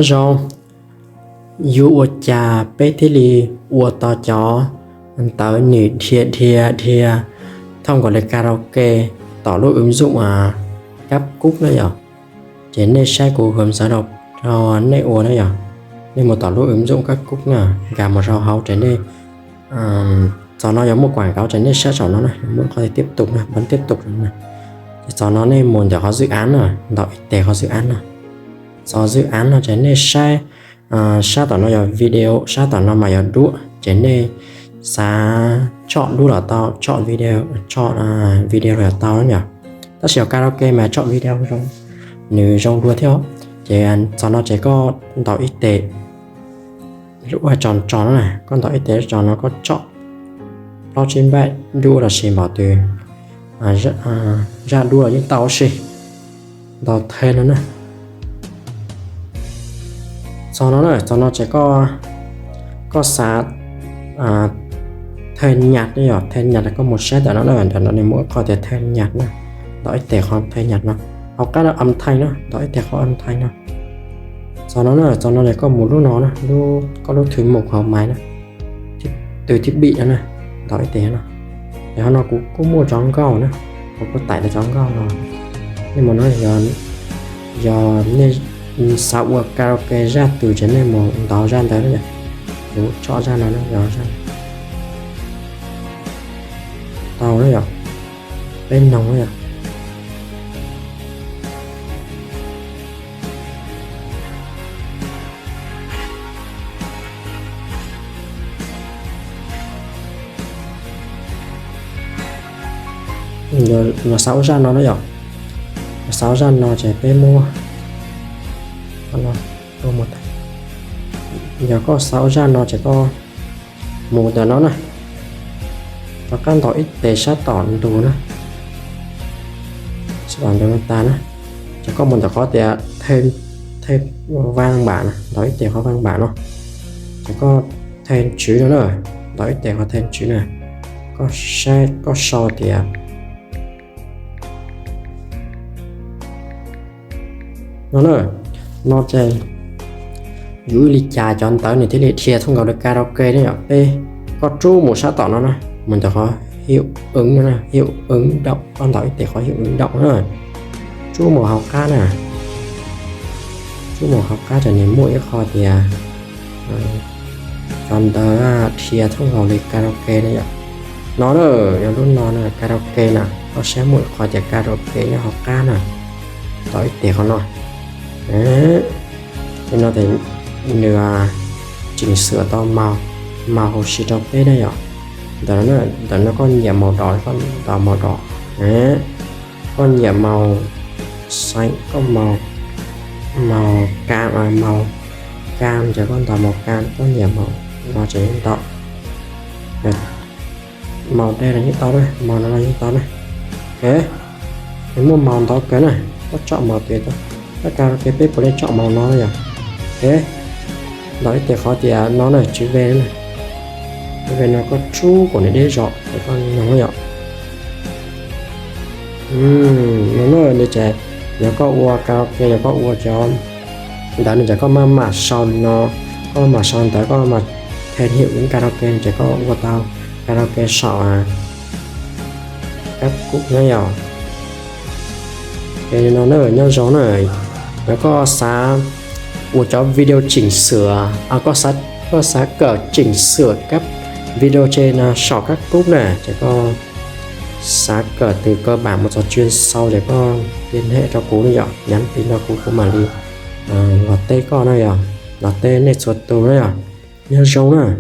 Zoo, yuav ua cas peb thiaj li ua tau cov ntawv nws dhia dhia dhia thooj nkaus li karaoke tom lub ứng dụng Kab Kub na yom? Ces nej saib kuv hwm xav rau nej ua na yom. Nej mus tom lub ứng dụng Kab Kub na, nkag mus rau hauv ces nej, txog no yog muaj quảng cáo ces nej saib saum no na, muaj qhov tias tiếp tục na, bấm tiếp tục na. Ces txog no nej mus ntawm qhov dự án na, ntaus ib tes qhov dự án na. Txog dự án no ces nej saib, sab tom no yog video, sab tom no mas yog duab, ces nej xav tso duab los tau, tso video, tso video los tau na yom. Tab sis yog karaoke mas tso video zoo, nws zoo dua thiab. Ces txog no ces koj ntaus ib tes lub ua tso tso no na, koj ntaus ib tes tso no koj tso plaub tsib npaij duab los sis npaum twg, zaj duab los yeej tau si. Ntaus thej no na. Txog no na, txog no ces koj xav thej nyas ne yom, thej nyas koj mus saib ntawm no na, ntawm no nws muaj qhov tias thej nyas na. Ntaus ib tes qhov thej nyas no, hauv qab no âm thanh na, ntaus ib tes qhov âm thanh no. Txog no na, txog no ces koj mus lub no na, koj lub thwv mus hauv maiv na, từ thiết bị no na, ntaus ib tes no. Ces qhov no kuv kuj muaj cov nkauj na, kuv kuj tải tau cov nkauj no. Nej mus no, yog nej xav ua karaoke zaj twg ces nej mus ntaus zaj ntawd na yom. Kuv tso zaj no na, yog zaj tau na yom, peb noog na yom. Yog xav ua zaj no na yom, yog xav ua zaj no ces peb muab, yog koj xav ua zaj no ces koj mus ntawm no na, rov qab ntaus ib tes sab tom ntug na, sab tom ntug no tas na, ces koj mus ntawm qhov tias thêm văn bản na, ntaus ib tes qhov văn bản no, ces koj thêm chữ no na, ntaus ib tes qhov thêm chữ na, koj saib koj sau tias no na, no ces yuav ua li cas cov ntawv nws thiaj li dhia thooj nkaus li karaoke ne yom. Peb, koj rub mus sab tom no na, mus ntawm qhov hiệu ứng no na, hiệu ứng động, koj ntaus ib tes qhov hiệu ứng động na, rub mus hauv qab na, rub mus hauv qab ces nws muaj ib qho tias cov ntawv dhia thooj nkaus li karaoke na yom. No na, yog lub no na, karaoke na, koj saib muaj ib qho tias karaoke nyob hauv qab na, ntaus ib tes qhov no. Li no ces nws chỉnh sửa tau màu, màu hauv si rau peb na yom. Ntawm no, ntawm no koj nyiam màu đỏ, koj ntaus màu đỏ. Koj nyiam màu xanh, koj màu, màu cam, màu cam ces koj ntaus màu cam, koj nyiam màu no ces ntaus. Màu đen los yeej tau na, màu no los yeej tau na. Ok, nws muaj màu ntau kawg na, koj chọn màu tùy, koj karaoke peb puav leej chọn màu no na yom. Ok, ntaus ib tes qhov tias no na, chữ V na, chữ V no koj rub kom nws deb zog ces koj noog na yom. No na, li ces yog koj ua karaoke, yog koj ua cov ntawv no ces koj maj mam sau no, koj maj mam sau ntawv, koj maj mam thêm hiệu ứng karaoke no ces koj ua tau karaoke saum Kab Kub na yom. Ces no na, nyob zoo na, yog koj xav ua cov video chỉnh sửa, koj xav, koj xav kawm chỉnh sửa các video trên saum Kab Kub na, ces koj xav kawm từ cơ bản mus txog chuyên sâu ces koj liên hệ rau kuv na yom, nhắn tin rau kuv, kuv mam li los teb koj na yom, los teb nej txhua tus na yom. Nyob zoo na.